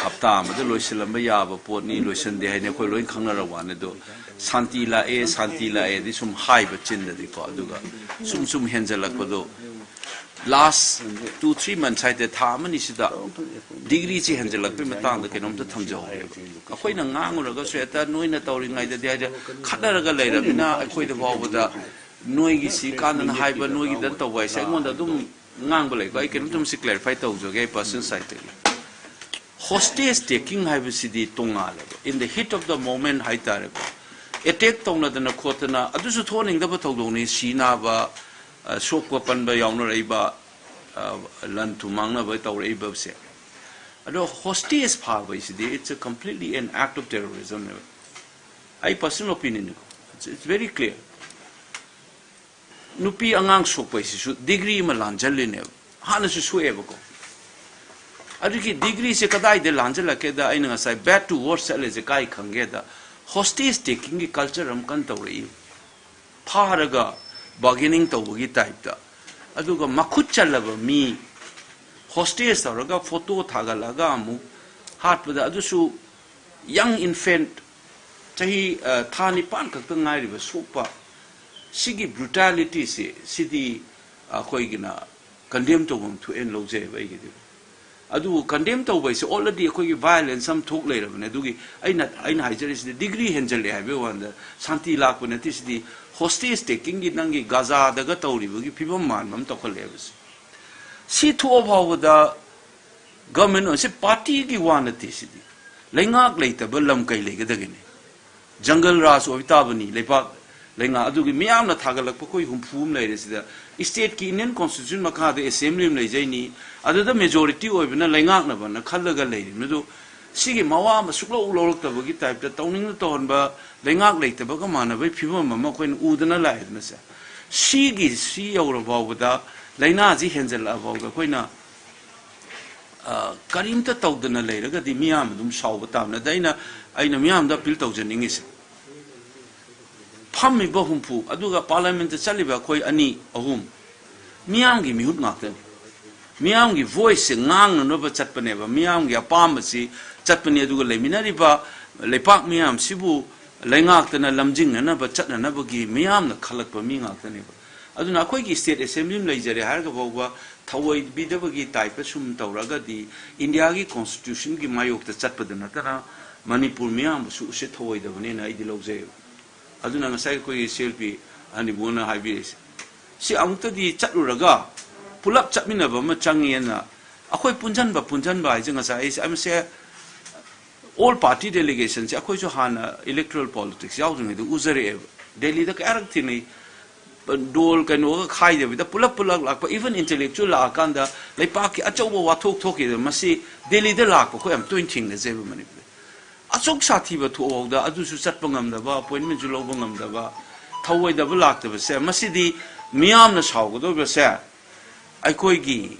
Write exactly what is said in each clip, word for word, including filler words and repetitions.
ꯍꯞꯇꯥ ꯑꯃꯗ ꯂꯣꯏꯁꯤꯜꯂꯝꯕ ꯌꯥꯕ ꯄꯣꯠꯅꯤ, ꯂꯣꯏꯁꯤꯟꯗꯦ ꯍꯥꯏꯅ ꯑꯩꯈꯣꯏ ꯂꯣꯏ ꯈꯪꯅꯔꯕ ꯋꯥꯅꯤ꯫ ꯑꯗꯣ ꯁꯥꯟꯇꯤ ꯂꯥꯛꯑꯦ, ꯁꯥꯟꯇꯤ ꯂꯥꯛꯑꯦꯗꯤ ꯁꯨꯝ ꯍꯥꯏꯕ ꯆꯤꯟꯗꯗꯤꯀꯣ, ꯑꯗꯨꯒ ꯁꯨꯝ ꯁꯨꯝ ꯍꯦꯟꯖꯜꯂꯛꯄꯗꯣ last two three months ꯍꯥꯏꯇꯥꯔꯦ, ꯊꯥ ꯑꯃꯅꯤꯁꯤꯗ ꯗꯤꯒ꯭ꯔꯤꯁꯤ ꯍꯦꯟꯖꯜꯂꯛꯄꯩ ꯃꯇꯥꯡꯗ ꯀꯩꯅꯣꯝꯇ ꯊꯝꯖꯍꯧꯒꯦꯕ꯫ ꯑꯩꯈꯣꯏꯅ ꯉꯥꯡꯉꯨꯔꯒꯁꯨ ꯍꯦꯛꯇ ꯅꯣꯏꯅ ꯇꯧꯔꯤꯉꯩꯗꯗꯤ ꯍꯥꯏꯗꯤ ꯈꯠꯅꯔꯒ ꯂꯩꯔꯕꯅꯤꯅ ꯑꯩꯈꯣꯏꯗ ꯐꯥꯎꯕꯗ ꯅꯣꯏꯒꯤ ꯁꯤ ꯀꯥꯟꯗꯅ ꯍꯥꯏꯕ, ꯅꯣꯏꯒꯤꯗ ꯇꯧꯕ ꯍꯥꯏꯁꯦ ꯑꯩꯉꯣꯟꯗ ꯑꯗꯨꯝ ꯉꯥꯡꯕ ꯂꯩꯀꯣ꯫ ꯑꯩ ꯀꯩꯅꯣꯝꯇ ꯁꯤ clarify ꯇꯧꯖꯒꯦ ꯑꯩ personal sideꯇꯒꯤ꯫ Hostage taking ꯍꯥꯏꯕꯁꯤꯗꯤ ꯇꯣꯉꯥꯜꯂꯦꯕ꯫ In the heat of the moment ꯍꯥꯏꯇꯥꯔꯦꯀꯣ, attack ꯇꯧꯅꯗꯅ ꯈꯣꯠꯇꯅ ꯑꯗꯨꯁꯨ ꯊꯣꯛꯍꯟꯅꯤꯡꯗꯕ ꯊꯧꯗꯣꯛꯅꯤ꯫ ꯁꯤ ꯅꯥꯕ, ꯑ, ꯁꯣꯛꯄ ꯄꯟꯕ ꯌꯥꯎꯅꯔꯛꯏꯕ, ꯑ, ꯂꯟ ꯊꯨꯝ ꯃꯥꯡꯅꯕ ꯇꯧꯔꯛꯏꯕꯁꯦ꯫ ꯑꯗꯣ hostage ꯐꯥꯕ ꯍꯥꯏꯁꯤꯗꯤ it's a completely an act of terrorism ꯅꯦꯕ꯫ ꯑꯩ personal opinion ꯅꯤꯀꯣ꯫ It's, it's very clear꯫ ꯅꯨꯄꯤ ꯑꯉꯥꯡ ꯁꯣꯛꯄ ꯍꯥꯏꯁꯤꯁꯨ ꯗꯤꯒ꯭ꯔꯤ ꯑꯃ ꯂꯥꯟꯖꯜꯂꯤꯅꯦꯕ꯫ ꯍꯥꯟꯅꯁꯨ ꯁꯣꯛꯑꯦꯕꯀꯣ꯫ ꯑꯗꯨꯒꯤ ꯗꯤꯒ꯭ꯔꯤꯁꯦ ꯀꯗꯥꯏꯗ ꯂꯥꯟꯖꯜꯂꯛꯀꯦꯗ, ꯑꯩꯅ ꯉꯁꯥꯏ bad to worse ꯆꯠꯂꯤꯁꯦ ꯀꯥꯏ ꯈꯪꯒꯦꯗ, hostage takingꯒꯤ culture ꯑꯃ ꯀꯟꯅ ꯇꯧꯔꯛꯏ꯫ ꯐꯥꯔꯒ bargaining ꯇꯧꯕꯒꯤ typeꯇ, ꯑꯗꯨꯒ ꯃꯈꯨꯠ ꯆꯜꯂꯕ ꯃꯤ hostage ꯇꯧꯔꯒ photo ꯊꯥꯒꯠꯂꯒ ꯑꯃꯨꯛ ꯍꯥꯠꯄꯗ, ꯑꯗꯨꯁꯨ young infant, ꯆꯍꯤ, ꯑ, ꯊꯥ ꯅꯤꯄꯥꯟ ꯈꯛꯇ ꯉꯥꯏꯔꯤꯕ ꯁꯣꯛꯄ, ꯁꯤꯒꯤ brutalityꯁꯦ, ꯁꯤꯗꯤ ꯑꯩꯈꯣꯏꯒꯤꯅ condemn ꯇꯧꯐꯝ ꯊꯣꯛꯑꯦꯅ ꯂꯧꯖꯩꯑꯕ ꯑꯩꯒꯤꯗꯤ꯫ ꯑꯗꯨꯕꯨ condemn ꯇꯧꯕ ꯍꯥꯏꯁꯦ already ꯑꯩꯈꯣꯏꯒꯤ violence ꯑꯃ ꯊꯣꯛ ꯂꯩꯔꯕꯅꯦ꯫ ꯑꯗꯨꯒꯤ ꯑꯩꯅ, ꯑꯩꯅ ꯍꯥꯏꯖꯔꯤꯁꯤꯗꯤ ꯗꯤꯒ꯭ꯔꯤ ꯍꯦꯟꯖꯜꯂꯦ ꯍꯥꯏꯕꯒꯤ ꯋꯥꯅꯤꯗ, ꯁꯥꯟꯇꯤ ꯂꯥꯛꯄ ꯅꯠꯇꯦ꯫ ꯁꯤꯗꯤ hostage takingꯒꯤ ꯅꯪꯒꯤ ꯒꯥꯖꯥꯗꯒ ꯇꯧꯔꯤꯕꯒꯤ ꯐꯤꯕꯝ ꯃꯥꯟꯕ ꯑꯃ ꯇꯧꯈꯠꯂꯛꯑꯦꯕ꯫ ꯁꯤ, ꯁꯤ ꯊꯣꯛꯑ ꯐꯥꯎꯕꯗ government ꯑꯣꯏꯁꯦ partyꯒꯤ ꯋꯥ ꯅꯠꯇꯦ꯫ ꯁꯤꯗꯤ ꯂꯩꯉꯥꯛ ꯂꯩꯇꯕ ꯂꯝ ꯀꯩ ꯂꯩꯒꯗꯒꯦꯅꯦ? ꯖꯪꯒꯜ ꯔꯥꯖ ꯑꯣꯏꯕ ꯇꯥꯕꯅꯤ꯫ ꯂꯩꯕꯥꯛ ꯂꯩꯉꯥꯛ ꯑꯗꯨꯒꯤ ꯃꯤꯌꯥꯝꯅ ꯊꯥꯒꯠꯂꯛꯄ ꯑꯩꯈꯣꯏ ꯍꯨꯝꯐꯨ ꯑꯃ ꯂꯩꯔꯦ꯫ ꯁꯤꯗ stateꯀꯤ Indian Constitution ꯃꯈꯥꯗ assembly ꯑꯃ ꯂꯩꯖꯩꯅꯤ, ꯑꯗꯨꯗ majority ꯑꯣꯏꯕꯅ ꯂꯩꯉꯥꯛꯅꯕꯅ ꯈꯜꯂꯒ ꯂꯩꯔꯤꯕꯅꯤ꯫ ꯑꯗꯨ ꯁꯤꯒꯤ ꯃꯋꯥ ꯑꯃ ꯁꯨꯛꯂꯧ ꯂꯧꯔꯛꯇꯕꯒꯤ typeꯇ ꯇꯧꯅꯤꯡꯅ ꯇꯧꯍꯟꯕ, ꯂꯩꯉꯥꯛ ꯂꯩꯇꯕꯒ ꯃꯥꯟꯅꯕꯒꯤ ꯐꯤꯕꯝ ꯑꯃ ꯑꯩꯈꯣꯏꯅ ꯎꯗꯅ ꯂꯥꯛꯑꯦꯗꯅ ꯁꯦ꯫ ꯁꯤꯒꯤ, ꯁꯤ ꯌꯧꯔ ꯐꯥꯎꯕꯗ ꯂꯥꯏꯅꯥꯁꯤ ꯍꯦꯟꯖꯜꯂꯛꯑ ꯐꯥꯎꯗ ꯑꯩꯈꯣꯏꯅ, ꯑ, ꯀꯔꯤꯝꯇ ꯇꯧꯗꯅ ꯂꯩꯔꯒꯗꯤ ꯃꯤꯌꯥꯝ ꯑꯗꯨꯝ ꯁꯥꯎꯕ ꯇꯥꯕꯅꯤ꯫ ꯑꯗ ꯑꯩꯅ, ꯑꯩꯅ ꯃꯤꯌꯥꯝꯗ appeal ꯇꯧꯖꯅꯤꯡꯉꯤꯁꯦ, ꯐꯝꯃꯤꯕ ꯍꯨꯝꯐꯨ, ꯑꯗꯨꯒ parliamentꯇ ꯆꯠꯂꯤꯕ ꯑꯩꯈꯣꯏ ꯑꯅꯤ, ꯑꯍꯨꯝ, ꯃꯤꯌꯥꯝꯒꯤ ꯃꯤꯍꯨꯠ ꯉꯥꯛꯇꯅꯤ꯫ ꯃꯤꯌꯥꯝꯒꯤ voiceꯁꯦ ꯉꯥꯡꯅꯅꯕ ꯆꯠꯄꯅꯦꯕ, ꯃꯤꯌꯥꯝꯒꯤ ꯑꯄꯥꯝꯕꯁꯤ ꯆꯠꯄꯅꯤ꯫ ꯑꯗꯨꯒ ꯂꯩꯃꯤꯟꯅꯔꯤꯕ ꯂꯩꯄꯥꯛ ꯃꯤꯌꯥꯝꯁꯤꯕꯨ ꯂꯩꯉꯥꯛꯇꯅ ꯂꯝꯖꯤꯡꯅꯅꯕ ꯆꯠꯅꯅꯕꯒꯤ ꯃꯤꯌꯥꯝꯅ ꯈꯜꯂꯛꯄ ꯃꯤ ꯉꯥꯛꯇꯅꯦꯕ꯫ ꯑꯗꯨꯅ ꯑꯩꯈꯣꯏꯒꯤ state assembly ꯑꯃ ꯂꯩꯖꯔꯦ ꯍꯥꯏꯔꯒ ꯐꯥꯎꯕ ꯊꯧꯑꯣꯏꯕꯤꯗꯕꯒꯤ typeꯇ ꯁꯨꯝ ꯇꯧꯔꯒꯗꯤ Indiaꯒꯤ constitutionꯒꯤ ꯃꯥꯌꯣꯛꯇ ꯆꯠꯄꯗ ꯅꯠꯇꯅ ꯃꯅꯤꯄꯨꯔ ꯃꯤꯌꯥꯝꯕꯨꯁꯨ ꯎꯁꯤꯠ ꯊꯧꯑꯣꯏꯗꯕꯅꯦꯅ ꯑꯩꯗꯤ ꯂꯧꯖꯩꯕ꯫ ꯑꯗꯨꯅ ꯉꯁꯥꯏ ꯑꯩꯈꯣꯏꯒꯤ ꯏꯆꯦꯜꯄꯤ ꯑꯅꯤꯕꯨꯅ ꯍꯥꯏꯕꯤꯔꯤꯁꯦ, ꯁꯤ ꯑꯃꯨꯛꯇꯗꯤ ꯆꯠꯂꯨꯔꯒ ꯄꯨꯂꯞ ꯆꯠꯃꯤꯟꯅꯕ ꯑꯃ ꯆꯪꯉꯦꯅ, ꯑꯩꯈꯣꯏ ꯄꯨꯟꯁꯤꯟꯕ, ꯄꯨꯟꯁꯤꯟꯕ ꯍꯥꯏꯁꯦ ꯉꯁꯥꯏ ꯑꯩꯁꯦ ꯑꯩꯁꯦ all party delegationꯁꯦ ꯑꯩꯈꯣꯏꯁꯨ ꯍꯥꯟꯅ electoral politics ꯌꯥꯎꯗ꯭ꯔꯤꯉꯩꯗ ꯎꯖꯔꯛꯑꯦꯕ꯫ ꯗꯦꯜꯂꯤꯗ ꯀꯌꯥꯔꯛ ꯊꯦꯡꯅꯩ, ꯗꯣꯜ ꯀꯩꯅꯣꯒ ꯈꯥꯏꯗꯕꯤꯗ ꯄꯨꯂꯞ ꯄꯨꯂꯞ ꯂꯥꯛꯄ, even intellectual ꯂꯥꯛꯑꯀꯥꯟꯗ ꯂꯩꯄꯥꯛꯀꯤ ꯑꯆꯧꯕ ꯋꯥꯊꯣꯛ ꯊꯣꯛꯈꯤꯗꯕ, ꯃꯁꯤ ꯗꯦꯜꯂꯤꯗ ꯂꯥꯛꯄ ꯑꯩꯈꯣꯏ ꯌꯥꯝ ꯇꯣꯏꯅ ꯊꯦꯡꯅꯖꯩꯕ ꯃꯅꯤꯄꯨꯔꯗ꯫ ꯑꯁꯨꯛ ꯁꯥꯊꯤꯕ ꯊꯣꯛꯍꯧꯗ ꯑꯗꯨꯁꯨ ꯆꯠꯄ ꯉꯝꯗꯕ, appointmentꯁꯨ ꯂꯧꯕ ꯉꯝꯗꯕ, ꯊꯧꯑꯣꯏꯗꯕ ꯂꯥꯛꯇꯕꯁꯦ, ꯃꯁꯤꯗꯤ ꯃꯤꯌꯥꯝꯅ ꯁꯥꯎꯒꯗꯧꯔꯤꯕꯁꯦ ꯑꯩꯈꯣꯏꯒꯤ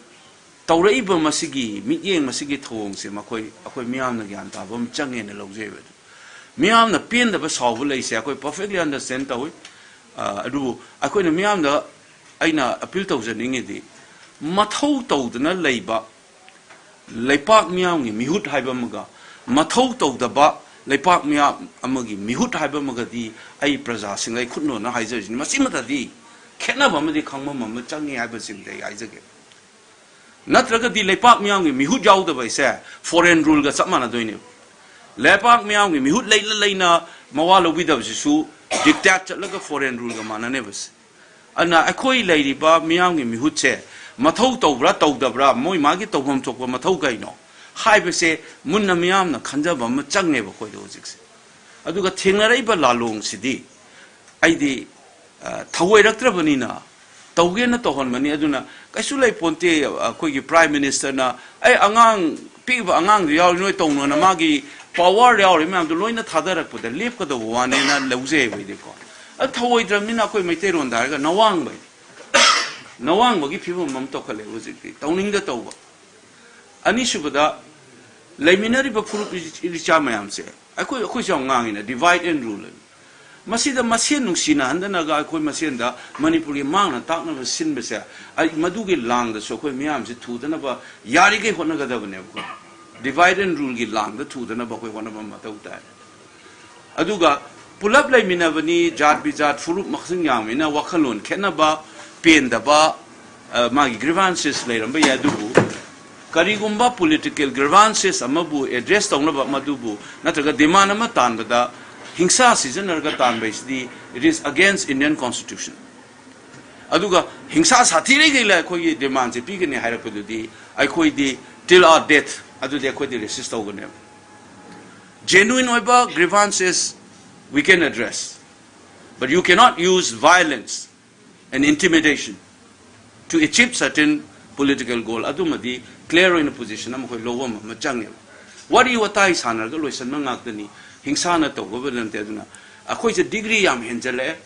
ꯇꯧꯔꯛꯏꯕ ꯃꯁꯤꯒꯤ ꯃꯤꯠꯌꯦꯡ, ꯃꯁꯤꯒꯤ ꯊꯧꯑꯣꯡꯁꯦ ꯃꯈꯣꯏ, ꯑꯩꯈꯣꯏ ꯃꯤꯌꯥꯝꯅ ꯒ꯭ꯌꯥꯟ ꯇꯥꯕ ꯑꯃ ꯆꯪꯉꯦꯅ ꯂꯧꯖꯩꯕ꯫ ꯑꯗꯨ ꯃꯤꯌꯥꯝꯅ ꯄꯦꯟꯗꯕ ꯁꯥꯎꯕ ꯂꯩꯁꯦ ꯑꯩꯈꯣꯏ perfectly understand ꯇꯧꯏ꯫ ꯑ, ꯑꯗꯨꯕꯨ ꯑꯩꯈꯣꯏꯅ ꯃꯤꯌꯥꯝꯗ ꯑꯩꯅ appeal ꯇꯧꯖꯅꯤꯡꯉꯤꯗꯤ, ꯃꯊꯧ ꯇꯧꯗꯅ ꯂꯩꯕ ꯂꯩꯄꯥꯛ ꯃꯤꯌꯥꯝꯒꯤ ꯃꯤꯍꯨꯠ ꯍꯥꯏꯕ ꯑꯃꯒ ꯃꯊꯧ ꯇꯧꯗꯕ ꯂꯩꯄꯥꯛ ꯃꯤꯌꯥꯝ ꯑꯃꯒꯤ ꯃꯤꯍꯨꯠ ꯍꯥꯏꯕ ꯑꯃꯒꯗꯤ ꯑꯩ ꯄ꯭ꯔꯖꯥꯁꯤꯡ, ꯑꯩ ꯈꯨꯠꯅꯣꯅ ꯍꯥꯏꯖꯔꯤꯁꯤꯅꯤ, ꯃꯁꯤꯃꯇꯗꯤ ꯈꯦꯠꯅꯕ ꯑꯃꯗꯤ ꯈꯪꯐꯝ ꯑꯃ ꯆꯪꯉꯤ ꯍꯥꯏꯕꯁꯤꯃꯗꯤ ꯑꯩ ꯍꯥꯏꯖꯒꯦ꯫ ꯅꯠꯇ꯭ꯔꯒꯗꯤ ꯂꯩꯄꯥꯛ ꯃꯤꯌꯥꯝꯒꯤ ꯃꯤꯍꯨꯠ ꯌꯥꯎꯗꯕ ꯍꯥꯏꯁꯦ foreign ruleꯒ ꯆꯞ ꯃꯥꯟꯅꯗꯣꯏꯅꯦꯕ꯫ ꯂꯩꯄꯥꯛ ꯃꯤꯌꯥꯝꯒꯤ ꯃꯤꯍꯨꯠ ꯂꯩꯅ ꯂꯩꯅ ꯃꯋꯥ ꯂꯧꯕꯤꯗꯕꯁꯤꯁꯨ dictate ꯆꯠꯂꯒ foreign ruleꯒ ꯃꯥꯟꯅꯅꯦꯕ ꯁꯦ꯫ ꯑꯗꯨꯅ ꯑꯩꯈꯣꯏ ꯂꯩꯔꯤꯕ ꯃꯤꯌꯥꯝꯒꯤ ꯃꯤꯍꯨꯠꯁꯦ ꯃꯊꯧ ꯇꯧꯕ꯭ꯔꯥ ꯇꯧꯗꯕ꯭ꯔꯥ, ꯃꯣꯏ ꯃꯥꯒꯤ ꯇꯧꯐꯝ ꯊꯣꯛꯄ ꯃꯊꯧ ꯀꯩꯅꯣ ꯍꯥꯏꯕꯁꯦ ꯃꯨꯟꯅ ꯃꯤꯌꯥꯝꯅ ꯈꯟꯖꯕ ꯑꯃ ꯆꯪꯉꯦꯕ ꯑꯩꯈꯣꯏꯗ ꯍꯧꯖꯤꯛꯁꯦ꯫ ꯑꯗꯨꯒ ꯊꯦꯡꯅꯔꯛꯏꯕ ꯂꯥꯂꯣꯡꯁꯤꯗꯤ ꯑꯩꯗꯤ, ꯑ, ꯊꯧꯑꯣꯏꯔꯛꯇ꯭ꯔꯕꯅꯤꯅ ꯇꯧꯒꯦꯅ ꯇꯧꯍꯟꯕꯅꯤ꯫ ꯑꯗꯨꯅ ꯀꯩꯁꯨ ꯂꯩꯄꯣꯟꯇꯦ, ꯑꯩꯈꯣꯏꯒꯤ Prime Ministerꯅ, "ꯑꯩ ꯑꯉꯥꯡ, ꯄꯤꯛꯏꯕ ꯑꯉꯥꯡꯗꯨ ꯌꯥꯎꯔꯤ, ꯅꯣꯏ ꯇꯧꯅꯣꯅ" ꯃꯥꯒꯤ power ꯌꯥꯎꯔꯤ ꯃꯌꯥꯝꯗꯣ ꯂꯣꯏꯅ ꯊꯥꯗꯔꯛꯄꯗ ꯂꯦꯞꯀꯗꯧꯕ ꯋꯥꯅꯦꯅ ꯂꯧꯖꯩꯕ ꯑꯩꯗꯤꯀꯣ꯫ ꯑꯗꯨ ꯊꯧꯑꯣꯏꯗ꯭ꯔꯕꯅꯤꯅ ꯑꯩꯈꯣꯏ ꯃꯩꯇꯩꯔꯣꯟꯗ ꯍꯥꯏꯔꯒ ꯅꯋꯥꯡꯕ, ꯅꯋꯥꯡꯕꯒꯤ ꯐꯤꯕꯝ ꯑꯃ ꯇꯧꯈꯠꯂꯛꯑꯦ ꯍꯧꯖꯤꯛꯇꯤ, ꯇꯧꯅꯤꯡꯗ ꯇꯧꯕ꯫ ꯑꯅꯤꯁꯨꯕꯗ, ꯂꯩꯃꯤꯟꯅꯔꯤꯕ ꯐꯨꯔꯨꯞ ꯏꯆꯥ ꯃꯌꯥꯝꯁꯦ, ꯑꯩꯈꯣꯏ, ꯑꯩꯈꯣꯏꯁꯨ ꯌꯥꯝ ꯉꯥꯡꯉꯤꯅ, divide and rule ꯍꯥꯏꯅ꯫ ꯃꯁꯤꯗ ꯃꯁꯦꯟ ꯅꯨꯡꯁꯤꯅꯍꯟꯗꯅꯒ ꯑꯩꯈꯣꯏ ꯃꯁꯦꯟꯗ ꯃꯅꯤꯄꯨꯔꯒꯤ ꯃꯥꯡꯅ ꯇꯥꯛꯅꯕ ꯁꯤꯟꯕꯁꯦ, ꯑꯩ ꯃꯗꯨꯒꯤ ꯂꯥꯡꯗꯁꯨ ꯑꯩꯈꯣꯏ ꯃꯤꯌꯥꯝꯁꯤ ꯊꯨꯗꯅꯕ ꯌꯥꯔꯤꯈꯩ ꯍꯣꯠꯅꯒꯗꯕꯅꯦꯕꯀꯣ꯫ Divide and ruleꯒꯤ ꯂꯥꯡꯗ ꯊꯨꯗꯅꯕ ꯑꯩꯈꯣꯏ ꯍꯣꯠꯅꯕ ꯃꯊꯧ ꯇꯥꯏ꯫ ꯑꯗꯨꯒ ꯄꯨꯂꯞ ꯂꯩꯃꯤꯟꯅꯕꯅꯤ, ꯖꯥꯠ ꯕꯤꯖꯥꯠ ꯐꯨꯔꯨꯞ ꯃꯁꯤꯡ ꯌꯥꯝꯃꯤꯅ ꯋꯥꯈꯜꯂꯣꯟ ꯈꯦꯠꯅꯕ, ꯄꯦꯟꯗꯕ, ꯑ, ꯃꯥꯒꯤ grievances ꯂꯩꯔꯝꯕ ꯌꯥꯏ꯫ ꯑꯗꯨꯕꯨ ꯀꯔꯤꯒꯨꯝꯕ political grievances ꯑꯃꯕꯨ address ꯇꯧꯅꯕ, ꯃꯗꯨꯕꯨ ꯅꯠꯇ꯭ꯔꯒ demand ꯑꯃ ꯇꯥꯟꯕꯗ ꯍꯤꯡꯁꯥ ꯁꯤꯖꯤꯟꯅꯔꯒ ꯇꯥꯟꯕ ꯍꯥꯏꯁꯤꯗꯤ, it is against Indian constitution꯫ ꯑꯗꯨꯒ ꯍꯤꯡꯁꯥ ꯁꯥꯊꯤꯔꯤꯈꯩ ꯑꯩꯈꯣꯏꯒꯤ demandꯁꯦ ꯄꯤꯒꯅꯤ ꯍꯥꯏꯔꯛꯄꯗꯨꯗꯤ ꯑꯩꯈꯣꯏꯗꯤ till our death ꯑꯗꯨꯗꯤ ꯑꯩꯈꯣꯏꯗꯤ resist ꯇꯧꯒꯅꯦꯕ꯫ Genuine ꯑꯣꯏꯕ grievances we can address, but you cannot use violence and intimidation to achieve certain political goal꯫ ꯑꯗꯨꯃꯗꯤ clear ꯑꯣꯏꯅ position ꯑꯃ ꯑꯩꯈꯣꯏ ꯂꯧꯕ ꯑꯃ ꯆꯪꯉꯦꯕ꯫ ꯋꯥꯔꯤ ꯋꯥꯇꯥꯏ ꯁꯥꯟꯅꯔꯒ ꯂꯣꯏꯁꯤꯟꯕ ꯉꯥꯛꯇꯅꯤ, ꯍꯤꯡꯁꯥꯅ ꯇꯧꯒꯗꯕ ꯅꯠꯇꯦ꯫ ꯑꯗꯨꯅ ꯑꯩꯈꯣꯏꯁꯦ degree ꯌꯥꯝ ꯍꯦꯟꯖꯜꯂꯛꯑꯦ꯫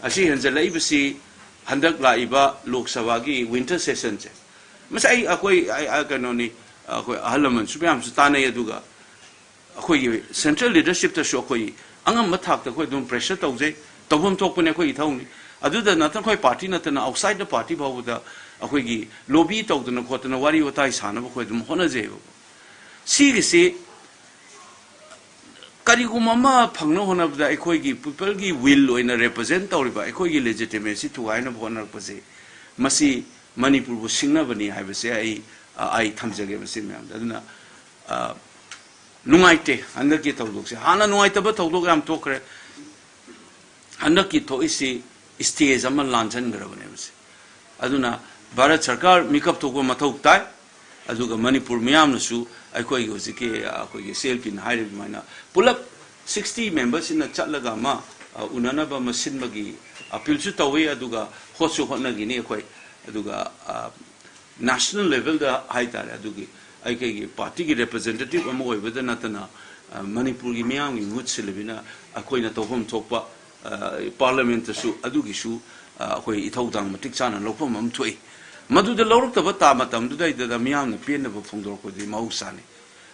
ꯑꯁꯤ ꯍꯦꯟꯖꯜꯂꯛꯏꯕꯁꯤ ꯍꯟꯗꯛ ꯂꯥꯛꯏꯕ ꯂꯣꯛ ꯁꯚꯥꯒꯤ winter sessionꯁꯦ, ꯃꯁꯤ ꯑꯩ, ꯑꯩꯈꯣꯏ, ꯑꯩ, ꯑꯩ, ꯀꯩꯅꯣꯅꯤ, ꯑꯩꯈꯣꯏ ꯑꯍꯜ ꯂꯃꯟꯁꯨ ꯃꯌꯥꯝꯁꯨ ꯇꯥꯟꯅꯩ꯫ ꯑꯗꯨꯒ ꯑꯩꯈꯣꯏꯒꯤ central leadershipꯇꯁꯨ ꯑꯩꯈꯣꯏ ꯑꯉꯝꯕ ꯊꯥꯛꯇ ꯑꯩꯈꯣꯏ ꯑꯗꯨꯝ pressure ꯇꯧꯖꯩ, ꯇꯧꯐꯝ ꯊꯣꯛꯄꯅꯦ ꯑꯩꯈꯣꯏ ꯏꯊꯧꯅꯤ꯫ ꯑꯗꯨꯗ ꯅꯠꯇꯅ ꯑꯩꯈꯣꯏ party ꯅꯠꯇꯅ outside the party ꯐꯥꯎꯕꯗ ꯑꯩꯈꯣꯏꯒꯤ lobby ꯇꯧꯗꯅ ꯈꯣꯠꯇꯅ ꯋꯥꯔꯤ ꯋꯥꯇꯥꯏ ꯁꯥꯟꯅꯕ ꯑꯩꯈꯣꯏ ꯑꯗꯨꯝ ꯍꯣꯠꯅꯖꯩꯕꯀꯣ꯫ ꯁꯤꯒꯤꯁꯤ ꯀꯔꯤꯒꯨꯝꯕ ꯑꯃ ꯐꯪꯅꯕ ꯍꯣꯠꯅꯕꯗ ꯑꯩꯈꯣꯏꯒꯤ peopleꯒꯤ will ꯑꯣꯏꯅ represent ꯇꯧꯔꯤꯕ ꯑꯩꯈꯣꯏꯒꯤ legitimacy ꯊꯨꯒꯥꯏꯅꯕ ꯍꯣꯠꯅꯔꯛꯄꯁꯦ, ꯃꯁꯤ ꯃꯅꯤꯄꯨꯔꯕꯨ ꯁꯤꯡꯅꯕꯅꯤ ꯍꯥꯏꯕꯁꯦ ꯑꯩ, ꯑ, ꯑꯩ ꯊꯝꯖꯒꯦ ꯃꯁꯤ ꯃꯌꯥꯝꯗ꯫ ꯑꯗꯨꯅ, ꯑ, ꯅꯨꯡꯉꯥꯏꯇꯦ ꯍꯟꯗꯛꯀꯤ ꯊꯧꯗꯣꯛꯁꯦ꯫ ꯍꯥꯟꯅ ꯅꯨꯡꯉꯥꯏꯇꯕ ꯊꯧꯗꯣꯛ ꯌꯥꯝ ꯊꯣꯛꯈ꯭ꯔꯦ꯫ ꯍꯟꯗꯛꯀꯤ ꯊꯣꯛꯏꯁꯤ stage ꯑꯃ ꯂꯥꯟꯖꯟꯈ꯭ꯔꯕꯅꯦꯕ ꯁꯤ꯫ ꯑꯗꯨꯅ ꯚꯥꯔꯠ ꯁꯔꯀꯥꯔ ꯃꯤꯀꯞ ꯊꯣꯛꯄ ꯃꯊꯧ ꯇꯥꯏ꯫ ꯑꯗꯨꯒ ꯃꯅꯤꯄꯨꯔ ꯃꯤꯌꯥꯝꯅꯁꯨ ꯑꯩꯈꯣꯏꯒꯤ ꯍꯧꯖꯤꯛꯀꯤ, ꯑꯩꯈꯣꯏꯒꯤ CLPꯅ ꯍꯥꯏꯔꯤꯕ ꯑꯗꯨꯃꯥꯏꯅ ꯄꯨꯂꯞ sixty membersꯁꯤꯅ ꯆꯠꯂꯒ ꯑꯃ, ꯑ, ꯎꯅꯅꯕ ꯑꯃ ꯁꯤꯟꯕꯒꯤ appealꯁꯨ ꯇꯧꯏ꯫ ꯑꯗꯨꯒ ꯍꯣꯠꯁꯨ ꯍꯣꯠꯅꯈꯤꯅꯤ ꯑꯩꯈꯣꯏ꯫ ꯑꯗꯨꯒ, ꯑ, national levelꯗ ꯍꯥꯏꯇꯥꯔꯦ, ꯑꯗꯨꯒꯤ ꯑꯩꯈꯣꯏꯒꯤ partyꯒꯤ representative ꯑꯃ ꯑꯣꯏꯕꯗ ꯅꯠꯇꯅ, ꯑ, ꯃꯅꯤꯄꯨꯔꯒꯤ ꯃꯤꯌꯥꯝꯒꯤ ꯃꯍꯨꯠ ꯁꯤꯜꯂꯕꯅꯤꯅ ꯑꯩꯈꯣꯏꯅ ꯇꯧꯐꯝ ꯊꯣꯛꯄ, ꯑ, parliamentꯇꯁꯨ ꯑꯗꯨꯒꯤꯁꯨ, ꯑ, ꯑꯩꯈꯣꯏ ꯏꯊꯧꯗꯥꯡ ꯃꯇꯤꯛ ꯆꯥꯅ ꯂꯧꯐꯝ ꯑꯃ ꯊꯣꯛꯏ꯫ ꯃꯗꯨꯗ ꯂꯧꯔꯛꯇꯕ ꯇꯥ ꯃꯇꯝꯗꯨꯗꯩꯗꯨꯗ ꯃꯤꯌꯥꯝꯅ ꯄꯦꯟꯗꯕ ꯐꯣꯡꯗꯣꯔꯛꯄꯗꯤ ꯃꯍꯧꯁꯥꯅꯤ꯫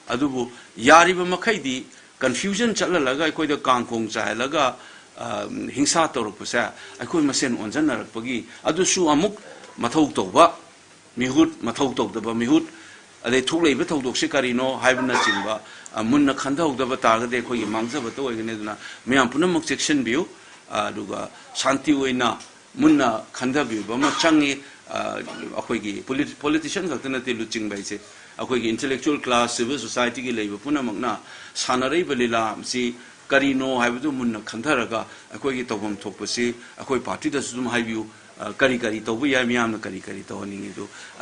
ꯑꯗꯨꯕꯨ ꯌꯥꯔꯤꯕ ꯃꯈꯩꯗꯤ confusion ꯆꯠꯍꯜꯂꯒ ꯑꯩꯈꯣꯏꯗ ꯀꯥꯡꯈꯣꯡ ꯆꯥꯏꯍꯜꯂꯒ, ꯑ, ꯍꯤꯡꯁꯥ ꯇꯧꯔꯛꯄꯁꯦ ꯑꯩꯈꯣꯏ ꯃꯁꯦꯟ ꯑꯣꯟꯁꯤꯟꯅꯔꯛꯄꯒꯤ, ꯑꯗꯨꯁꯨ ꯑꯃꯨꯛ ꯃꯊꯧ ꯇꯧꯕ ꯃꯤꯍꯨꯠ, ꯃꯊꯧ ꯇꯧꯗꯕ ꯃꯤꯍꯨꯠ, ꯑꯗꯩ ꯊꯣꯛꯂꯛꯏꯕ ꯊꯧꯗꯣꯛꯁꯦ ꯀꯔꯤꯅꯣ ꯍꯥꯏꯕꯅꯆꯤꯡꯕ, ꯑ, ꯃꯨꯟꯅ ꯈꯟꯊꯍꯧꯗꯕ ꯇꯥꯔꯒꯗꯤ ꯑꯩꯈꯣꯏꯒꯤ ꯃꯥꯡꯖꯕꯇ ꯑꯣꯏꯒꯅꯤ꯫ ꯑꯗꯨꯅ ꯃꯌꯥꯝ ꯄꯨꯝꯅꯃꯛ ꯆꯦꯛꯁꯤꯟꯕꯤꯌꯨ, ꯑ, ꯑꯗꯨꯒ ꯁꯥꯟꯇꯤ ꯑꯣꯏꯅ ꯃꯨꯟꯅ ꯈꯟꯊꯕꯤꯕ ꯑꯃ ꯆꯪꯉꯤ꯫ ꯑ, ꯑꯩꯈꯣꯏꯒꯤ ꯄꯣꯂꯤ-, ꯄꯣꯂꯤꯇꯤꯁꯤꯌꯟ ꯈꯛꯇ ꯅꯠꯇꯦ ꯂꯨꯆꯤꯡꯕ ꯍꯥꯏꯁꯦ, ꯑꯩꯈꯣꯏꯒꯤ ꯏꯟꯇꯦꯂꯦꯛꯆꯨꯋꯦꯜ ꯀ꯭ꯂꯥꯁ, ꯁꯤꯚꯤꯜ ꯁꯣꯁꯥꯏꯇꯤꯒꯤ ꯂꯩꯕ ꯄꯨꯝꯅꯃꯛꯅ ꯁꯥꯟꯅꯔꯛꯏꯕ ꯂꯤꯂꯥ ꯑꯁꯤ ꯀꯔꯤꯅꯣ ꯍꯥꯏꯕꯗꯨ ꯃꯨꯟꯅ ꯈꯟꯊꯔꯒ ꯑꯩꯈꯣꯏꯒꯤ ꯇꯧꯐꯝ ꯊꯣꯛꯄꯁꯤ ꯑꯩꯈꯣꯏ ꯄꯥꯔꯇꯤꯗꯁꯨ ꯑꯗꯨꯝ ꯍꯥꯏꯕꯤꯌꯨ꯫ ꯑ, ꯀꯔꯤ ꯀꯔꯤ ꯇꯧꯕ ꯌꯥꯏ, ꯃꯤꯌꯥꯝꯅ ꯀꯔꯤ ꯀꯔꯤ ꯇꯧꯍꯟꯅꯤꯡꯉꯤ ꯑꯗꯨ